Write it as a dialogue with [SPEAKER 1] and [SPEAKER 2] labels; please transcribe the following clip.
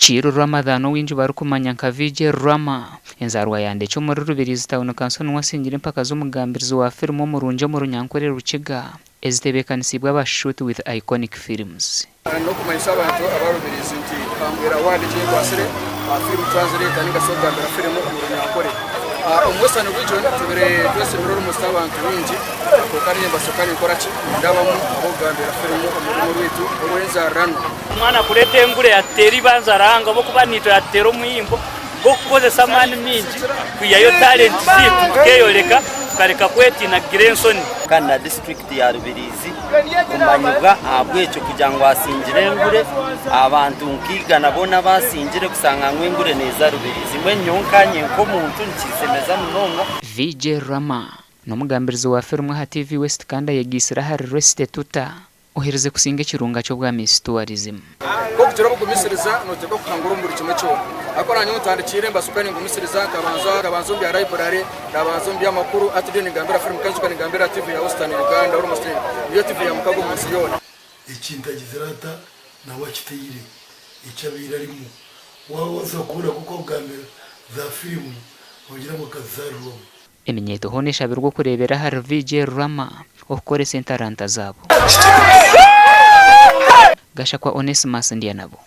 [SPEAKER 1] Kiiru Ramadhan owingi barikumanya nka VJ Rama, enzaarwa ya Ndekye omuri Rubirizi Town Kanso niwe asingire empaka z'omugambirizi wa firimu omurungi omu Runyankore Rukiga ezitebeekanisiibwe aba Shoot With Iconic Films.
[SPEAKER 2] N'okumanyisa abantu aba Rubirizi nti Hambwera Award egi enkwatsire aha firimu translator ninga shi okugambira firimu omu Runyankore. Omu Western Region tubire twesimire almost abantu baingi kwonka nimbasoka ninkora ki nindabamu ab'okugambira firimu omu rurimi rwaitu orw'enzaariranwa.
[SPEAKER 3] Omwana kureeta engure yatuteera eibanza ruhango ahabw'okuba naitwe yatuteera omuhimbo gw'okukozesa amaani maingi kwihayo talenti zaitu tukeyoreka tukareka kwetiina kugira enshoni.
[SPEAKER 4] Kandi na disiturikiti ya Rubirizi kumanyibwa ahabw'ekyo kugira ngu asingire engure abantu nk'eigana boona abasingire kushanga ngu engure neeza Rubirizi. Mbwenu nyowe nkanye nk'omuntu nikinshemeza munonga.
[SPEAKER 1] VJ Rama n'omugambirizi wa firimu aha TV West kandi ayegaitsire ahari Resty Tuta. Oherize kusinga ekirunga ky'obwa Miss Tourism.
[SPEAKER 2] Ku okugira obugumisiriza noteekwa kuhangura omu buri kimwe kyona. Ahabw'okuba naanye obu ntandikiire mbasuka ningumisiriza nkabanza nkabanza omu bya library, nabanza omu by'amakuru hati ndiyo ningambira firimu kandi ningambira TV ya Western Uganda almost niyo TV ya mukago omu nsi yoona.
[SPEAKER 5] Ekintu agizire ata nawe akiteire eki abaire arimu. Waaba waza kuhurira nk'oku akugambira za firimu noogira ngu akazizarirwamu.
[SPEAKER 1] Eminyeeto hoona eshabirwe okureebera ahari VJ Rurama okukoresa entaranta zaabo. Gashakwa Onesmus Ndyanabo.